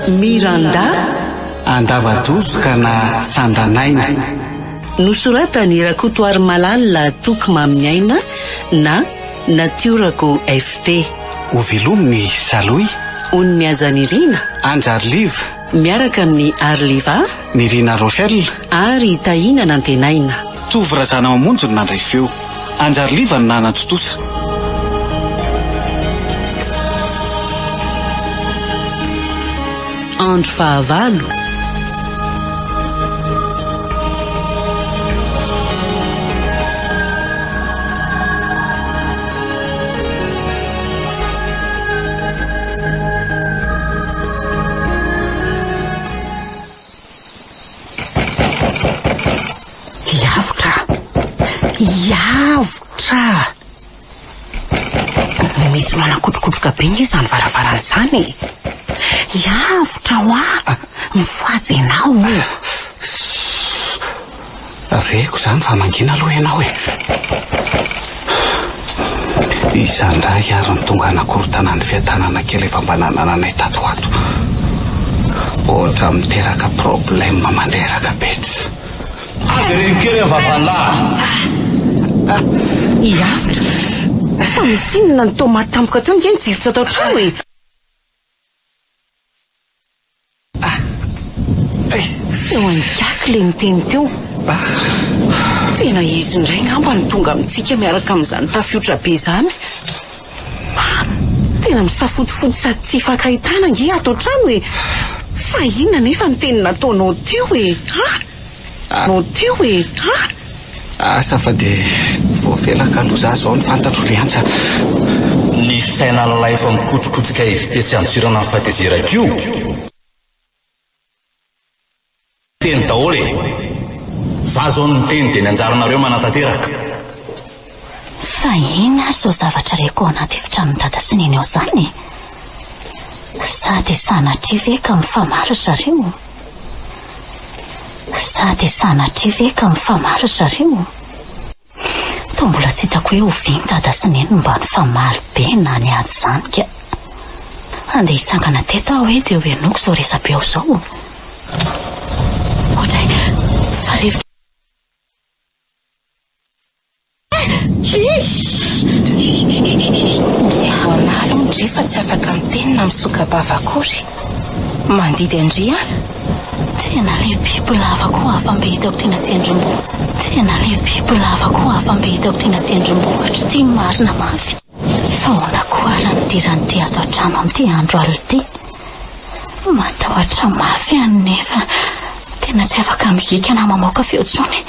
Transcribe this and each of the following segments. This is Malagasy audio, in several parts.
Miranda. Andavadoska na Sandanaina. Nosoratan'i Rakotoarimalala Toky Maminiaina na Natiorako FT. Hovelomin'i Salohy. Onimihajanirina. Anjariliva. Miaraka amin'i Arliva. Nirina Rochelle. Ary Tahiana Nantenaina. Tovo Razanamamonjy no nandray feo. Anjariliva no nanatontosa. Andro fahavalo. Hiavotra aho. Hiavotra aho. Misy manakotrokotroka be nge izany varavarana izany e. Hiavotra hoa. Mifohaza ianao o. Sss. Reko izany fa mangina aloha ianao e. Iza indray ary no tonga hanakorontana ny fiadanana kely efa mba nanananay tato ho ato. Ohatra miteraka problème mandreraka be tsy. Avereno kely ny vavan'lah. Hiavotra. Fa misy inona no toa maty tampoka teo nge ny jiro tato an-trano e. Feo an'i-Gaky ilay niteny teo. Tena izy indray angamba no tonga amintsika miaraka amin'izany tafiotra be izany. Tena misafotofoto sady tsy ifankahitana ange ato an-trano e! Fa inona anefa ny teny nataonao teo e? Ha? Nao teo e? Ha? Asa fa dia voafelaka aloha za zao no fantatro ry Antsa. Ny fisainan'ilay efa mikotrokotroka hevi-petsy handosirana ny fahatezerako io. Teny daholo e! Za zao no miteny dia ny anjaranareo manatanteraka. Fa inona ary izao zavatra reko ao anaty efitranon'i Dada sy Neny ao izany e? Sa dia sanatria ve ka mifamaly ry zareo? Sa dia sanatria ve ka mifamaly ry zareo? Toa mbola tsy hitako hoe oviana Dada sy Neny no mba nifamaly be na niady izany ka. Handeha hitsangana teto aho hoe dia ho henoiko izao resabe ao izao. Ohatray, fa rivotra. Mihaona aloha ndry fa tsy afaka miteny na misoka-bava akory. Mandidy an-dry an! Tena le biby lava koa hafa mbe hitako teny an-tendrombohitra. Tena le biby lava koa hafa mbe hitako teny an-tendrombohitra ity marina mafy. Fa ahoana koa ary ny hidiran'ity ato an-trano amin'ity andro alina ity? Matahotra mafy aho nefa tena tsy afaka migiaka na mamoaka feo intsony.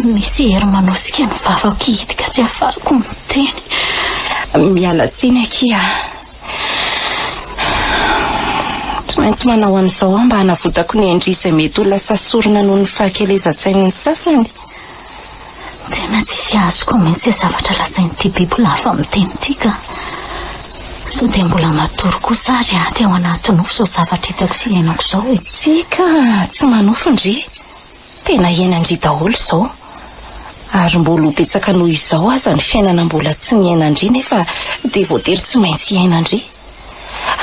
Misy hery manosika ny vavako hihidy ka tsy ahafahako miteny. Miala tsiny akia a. Tsy maintsy manao an'izao aho mba hanavotako ny ain-dry izay mety ho lasa sorona noho ny fahakelezan-tsain'ny sasany. Tena tsisy azoko mihitsy izay zavatra lazain'ity bibilava miteny ity ka. Sao dia mbola matory kosa ary aty ao anaty nofy izao zavatra hitako sy iainako izao e. Tsia ka, tsy manofy ndry. Tena iainan-dry daholo izao. Ary mbola ho betsaka noho izao aza ny fiainana mbola tsy niainan-dry nefa dia voatery tsy maintsy hiainan-dry.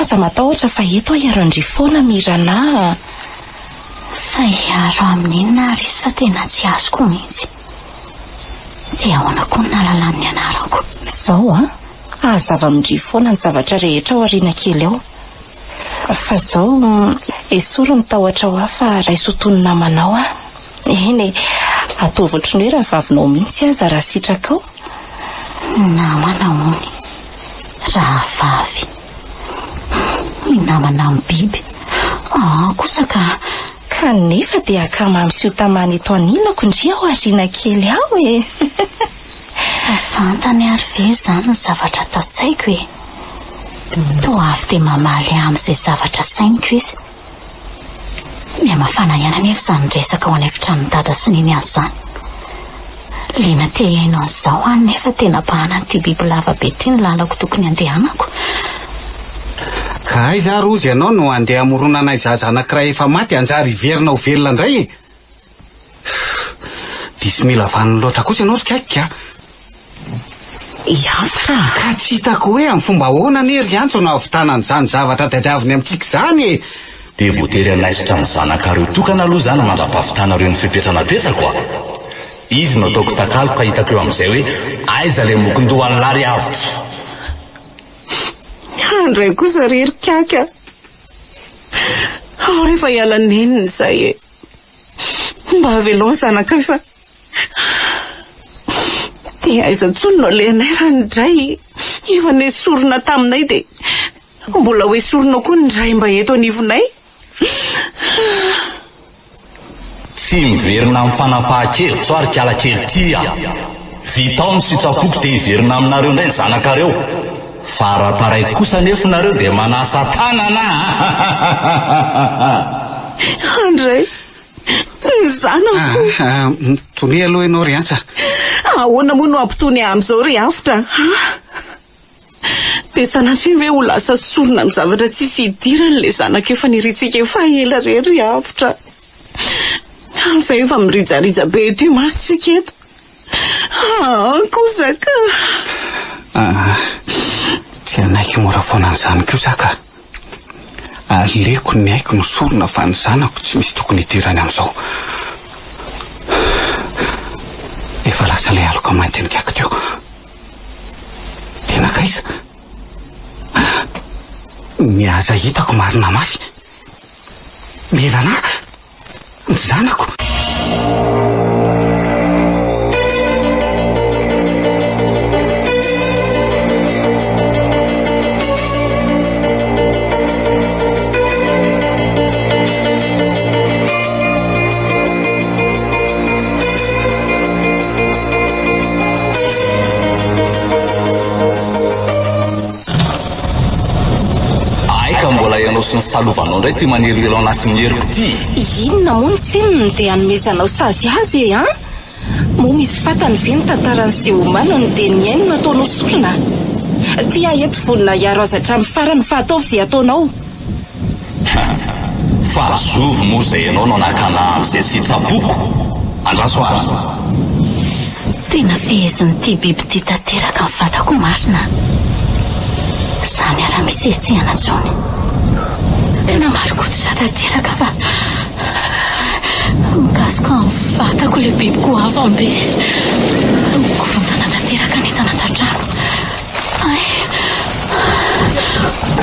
Aza matahotra fa eto aho hiaro an-dry foana Mirana a! Fa hiaro aminy inona ary izy fa tena tsy azoko mihitsy. Dia ahoana koa no nahalalany ny anarako? Izao an! Hazava amin-dry foana ny zavatra rehetra ao aoriana kely ao. Fa izao, esory ny tahotra ho ahy fa raiso ho toy ny namanao aho. Eny e, ataovy ohatry ny hoe rahavavinao mihitsy aza raha sitrakao. Namana hono, rahavavy. Minamana amin'ny biby. Aa kosa ka. Kanefa dia akamamy sy ho tamana eto anilako ndry ao aoriana kely ao e! Fa fantany ary ve izany ny zavatra ato an-tsaiko e? Toa avy dia mamaly ahy amin'izay zavatra sainiko izy. Mihamafana ihany anefa izany resaka ao an'efitranon'i Dada sy Neny any izany. Liana te hihaino an'izao aho nefa tena bahanan'ity bibilava be ity ny lalako tokony handehanako. Ka aiza ary hozy ianao no handeha hamoronanay zaza anankiray efa maty hanjary hiverina ho velona indray e? Diso mila vaniny loatra kosa ianao ry kaiky a! I Avotra a! Ka tsy hitako hoe amin'ny fomba ahoana anie ry Antso no hahavitana an'izany zavatra tadiaviny amintsika izany e! Dia voatery hanaisotra ny zanakareo tokana aloha izany mandra-pahavitanareo ny fepetra napetrako a! Izy no ataoko takalo ka hitako eo amin'izay hoe aiza ilay mokondohan'lah ry Avotra! Handray kosa re ry Kaky a! Ao rehefa hiala nenina izay e! Mba avelao ny zanakay fa Dia aiza intsony no alehanay raha ny dray efa nesorina taminay dia mbola ho esorina koa ny ray mba eto anivonay? Tsy miverina amin'ny fanapahan-kevitro aho ry kala kely ity a! Vitao ny sitrapoko dia hiverina aminareo indray ny zanakareo. Fa raha taraiky kosa anefa nareo dia manasa tanana a! Andray, Ny zanako. Ah, ah, tonia aloha ianao ry Antsa. Ahoana moa no hampitony ahy amin'izao ry Avotra? Dia sanatria ve ho lasa sorona amin'ny zavatra tsisy idirany ilay zanaka efa nirintsika efa ela re ry Avotra? Amin'izay efa mirijarija be eto imasontsika eto. Ah, kosa ka. Ah, tsy hanaiky mora foana an'izany kosa ka. Aleoko ny aiko no sorona fa ny zanako tsy misy tokony hidirany amin'izao. Efa lasa ilay aloka mainty nikaiky teo. Dia nankaiza? Ny aza hitako marina mafy. Mirana, ny zanako. Hay ka mbola ianao sy ny salovanao indray ity maneloelo anah sy ny heriko ity. Inona moa ny tsininy dia hanomezanao sazy azy e an? Moa misy fatany ve ny tantara niseho omaly no dia ny ainy no ataonao sorona? Ty aho eto vonona hiaro azy hatramin'ny farany fa ataovy izay ataonao. Fa zovy moa izay ianao no nakana amin'izay sitrapoko? Andraso ary. Tena fehezin'ity biby ity tanteraka ny vatako marina a! Izany ary misy hetsehana intsony. Tena marin-koditra tanteraka fa mikasoka amin'ny vatako ilay biby goavam-be. Mikorontana tanteraka ny entana ato an-trano. Hay!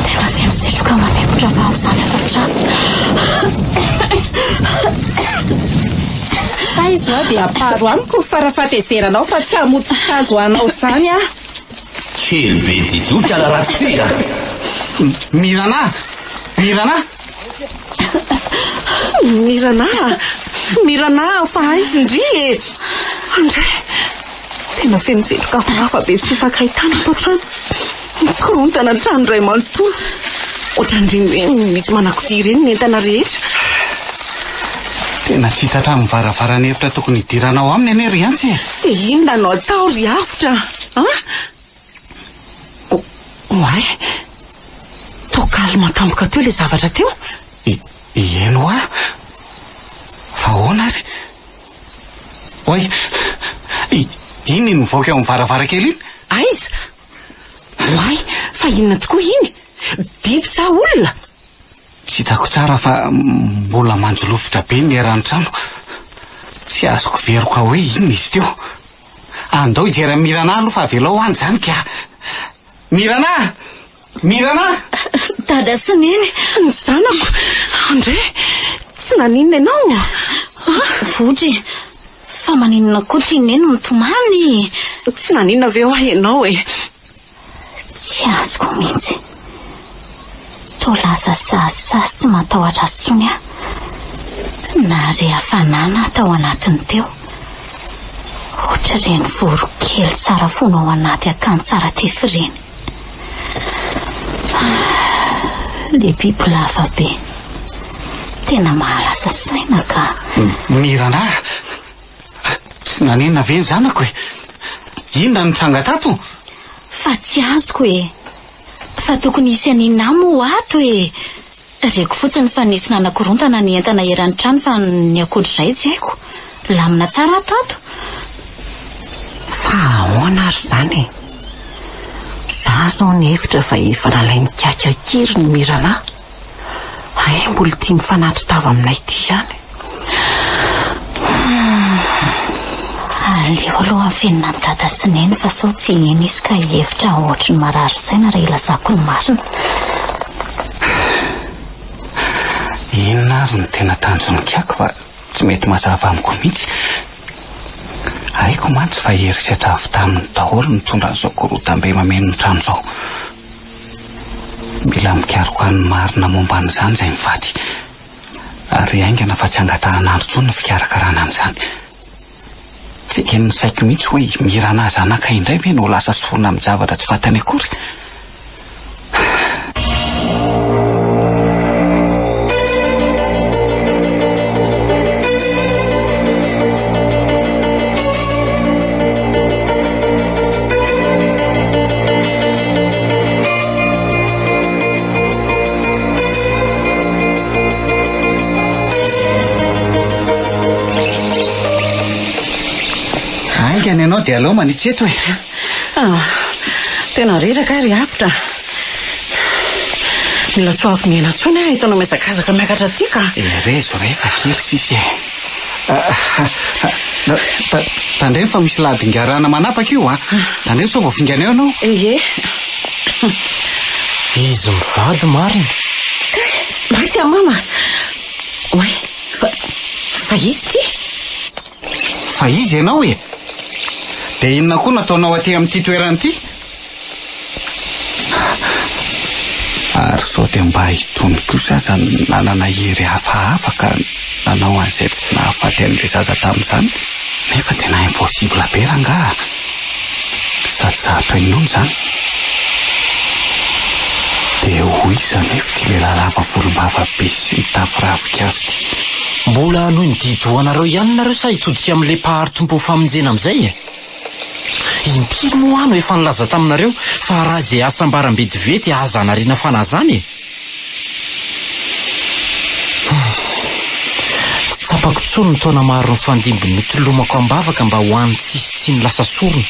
Tena feno setroka manempotra vava izany ato an-trano. Taizo aho dia amparo amiko ny fara-fahatezeranao fa tsy hamotsitr'hazo ho anao izany aho. Kely be ity doka ala ratsy ity a! Mirana! Mirana! Mirana! Mirana fa aiza ndry e! Andray! Tena feno setroka hafahafa be sy tsy ifankahitana ato an-trano. Mikorontana ny trano iray manontolo. Ohatran'ireny hoe misy manakodia ireny ny entana rehetra. Tena tsy hita hatramin'ny varavaran'ny efitra tokony hidiranao aminy anie ry Antsa e! Dia inona no atao ry Avotra a? Oay! Toa calme tampoka teo ilay zavatra teo. Eny hoa! Fa ahoana ary? Oay! Iny iny mivoaka eo amin'ny varavarankely iny? Aiza? Oay! Fa inona tokoa iny? Biby sa olona? Tsy hitako tsara fa mbola manjolofotra be ny eran'ny trano. Tsy azoko veroka hoe inona izy teo. Andao hijery an'i Mirana aloha fa avelao any izany ka. Mirana! Mirana! Dada sy Neny! Ny zanako! André! Tsy naninona ianao? Votry, fa maninona koa ity Neny mitomany? Tsy naninona ve hoa ianao e? Tsy azoko mihitsy. Toa lasa sazisazy tsy matahotra azy intsony aho. Nahare hafanana tao anatiny teo. Ohatr'ireny voronkely tsara fono ao anaty akany tsara tefy ireny. Ah, le bibilava be. Tena mahalasa saina ka. Mirana, tsy nanenina ve ny zanako e? Inona no nitranga tato? Fa tsy azoko e. Fa tokony hisy an'inona moa ato e? Reko fotsiny fa nisy nanakorontana ny entana eran'ny trano fa ny ankoatr'izay tsy haiko. Lamina tsara aho tato. Fa ahoana ary izany e? Za zao nihevitra fa efa nalain'i Kiaka an-keriny Mirana. Hay mbola ity mifanatri-tava aminay ity ihany. Hum. Aleo aloha afenina an'i Dada sy Neny fa sao tsy hino izy ka hihevitra aho ohatry ny marary saina raha ilazako ny marina. Inona ary no tena tanjon'i Kiaka fa tsy mety mazava amiko mihitsy. Haiko mantsy fa herisetra avy taminy daholo nitondra an'izao korotambe mameno ny trano izao. Mila mikaroka ny marina momba an'izany izay mivady. Ary haingana fa tsy angatahan'andro intsony ny fikarakarana an'izany. Tsy eken'ny saiko mihitsy hoe i Mirana zanaka indray ve no ho lasa sorona amin-javatra tsy fantany akory? Haingana ianao dia aleo manitsy eto e. Ah, tena reraka aho ry avotra. Mila tsy ho avy miaina intsony aho hitanao mihazakazaka miakatra aty ka. Herezo re fa kely sisa e. Tandremo fa misy ladingarana manapaka io a. Tandremo sao voafingana eo ianao. Ie. Izy mivady marina. Kay, maty aho mama. Oay, fa, fa izy ity? Fa izy ianao e. Dia inona koa no ataonao aty amin'ity toerana ity? Ary sao dia mba itony kosa aza no nanana hery hafahafa ka nanao an'izay tsy nahafaty an'ilay zaza tamin'izany? Nefa tena impossible be rangaha a! Sady sarotra inoana izany. Dia ho iza anefa ity lehilahy lava volombava be sy mitafy ravinkazo ity? Mbola hanohy ny di-dohanareo ihany nareo sa hitodika amin'ilay Mpahary Tompon'ny famonjena amin'izay e? Impiry moa aho no efa nilaza taminareo fa raha izay hasambaram-betivety aza anariana fanahy izany e? Hum. Tsy tsapako intsony ny taona maro nifandimby notolomako am-bavaka mba ho an'ny tsisy tsiny lasa sorona.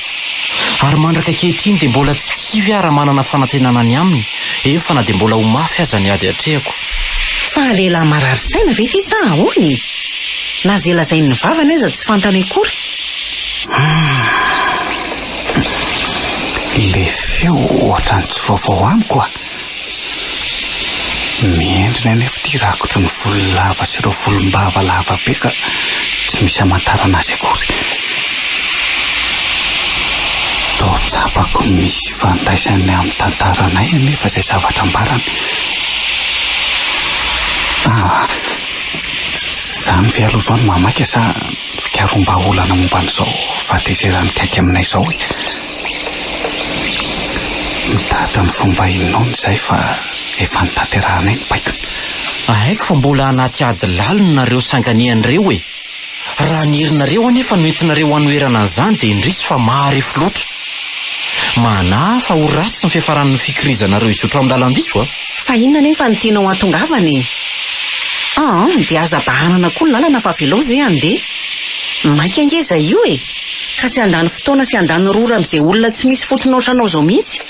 Ary mandraka ankehitriny dia mbola tsy kivy aho raha manana fanantenana ny aminy, eny fa na dia mbola ho mafy aza ny ady atrehako. Fa lehilahy marary saina ve ity sa ahoana e? Na izay lazain'ny vavany aza tsy fantany akory. Humm. Le feo ohatran'ny tsy vaovao amiko a! Miendriny anefa ity rakotry ny volo lava sy ireo volombava lava be ka tsy misy hamantarana azy akory. Toa tsapako misy ifandraisany amin'ny tantaranay anefa izay zavatra ambarany. Ah, izany ve aloha izao no mahamaika sa fikaroham-bahaolana momba an'izao fahatezeran'ny kaiky aminay izao e. Mitady ny fomba hinoana izay fa efa notanterahanay ny baikony. Haiko fa mbola anaty ady lalina nareo sanganehana ireo e! Raha ny herinareo anefa no entinareo hanoherana an'izany dia indrisy fa maharefo loatra. Manahy fa ho ratsy ny fiafaran'ny fikirizanareo hizotra amin'ny lalan-diso a! Fa inona anefa no tianao hatongavana e? Aa dia aza bahanana koa ny lalana fa avelao izay handeha. Maika ange izay io e! Ka tsy handany fotoana sy handany rora amin'izay olona tsy misy fotony ohatranao izao mihitsy.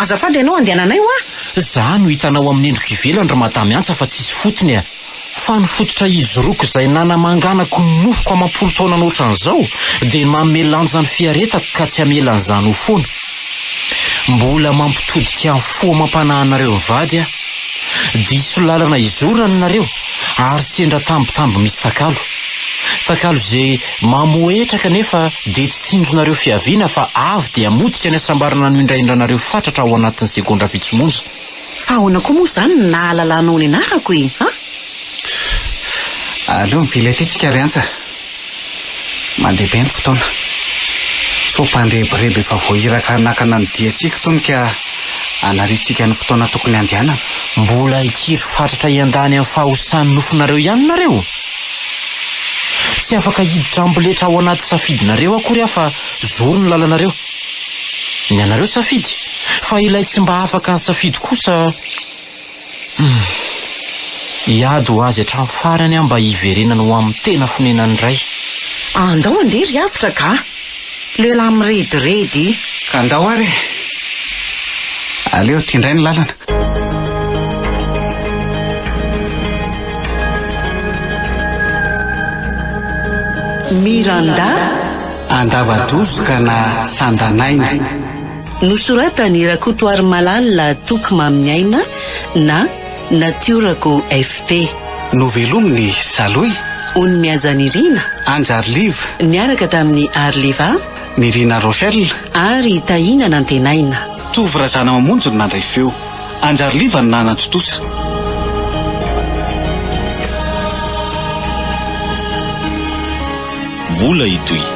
Azafady ianao andehananay hoa! Za no hitanao amin'ny endriko ivelany ry Madame Antsa fa tsisy fotony a! Fa ny fototra ijoroako izay nanamanganako ny nofoko amam-polo taonany ohatran'izao dia ny manome lanja ny fiaretako ka tsy hamela an'izany ho foana. Mbola mampitodika ny fo amam-panahy anareo mivady aho. Diso lalana izorana nareo ary sendra tambitamby misy takalo. Takalo izay mamohetra kanefa dia tsy tsinjonareo fiaviana fa avy dia hamotika ny hasambarana noindraindranareo fatratra ao anatin'ny segondra vitsy monja. Fa ahoana koa moa izany no nahalalanao ny anarako e? An? Aleo mivily aty tsika ry Antsa. Mandeha be ny fotoana. Sao mpandrebireby efa voahiraka hanakana ny diantsika itony ka hanariantsika ny fotoana tokony handehanana. Mbola hikiry fatratra hiandany amin'ny fahosan'ny nofonareo ihany nareo? Tsy afaka hiditra amboletra ao anaty safidinareo akory aho fa zoro ny lalanareo. Ny anareo safidy, fa ilay tsy mba afaka nisafidy kosa Humm. Hiady ho azy hatramin'ny farany aho mba hiverenany ho amin'ny tena fonenany indray. Andao andeha ry avotra ka! Lehilahy mirediredy. Ka andao ary e! Aleo aty indray ny lalana. Miranda. Andavadoska na Sandanaina. Nosoratan'i Rakotoarimalala Toky Maminiaina na Natiorako FT. Novelomin'i Salohy. Onimihaja Nirina. Anjariliva. Niaraka tamin'i Arliva. Nirina Rochelle. Ary Tahiana Nantenaina. Tovo Razanamamonjy no nandray feo. Anjariliva no nanatontosa. Mbola hitohy.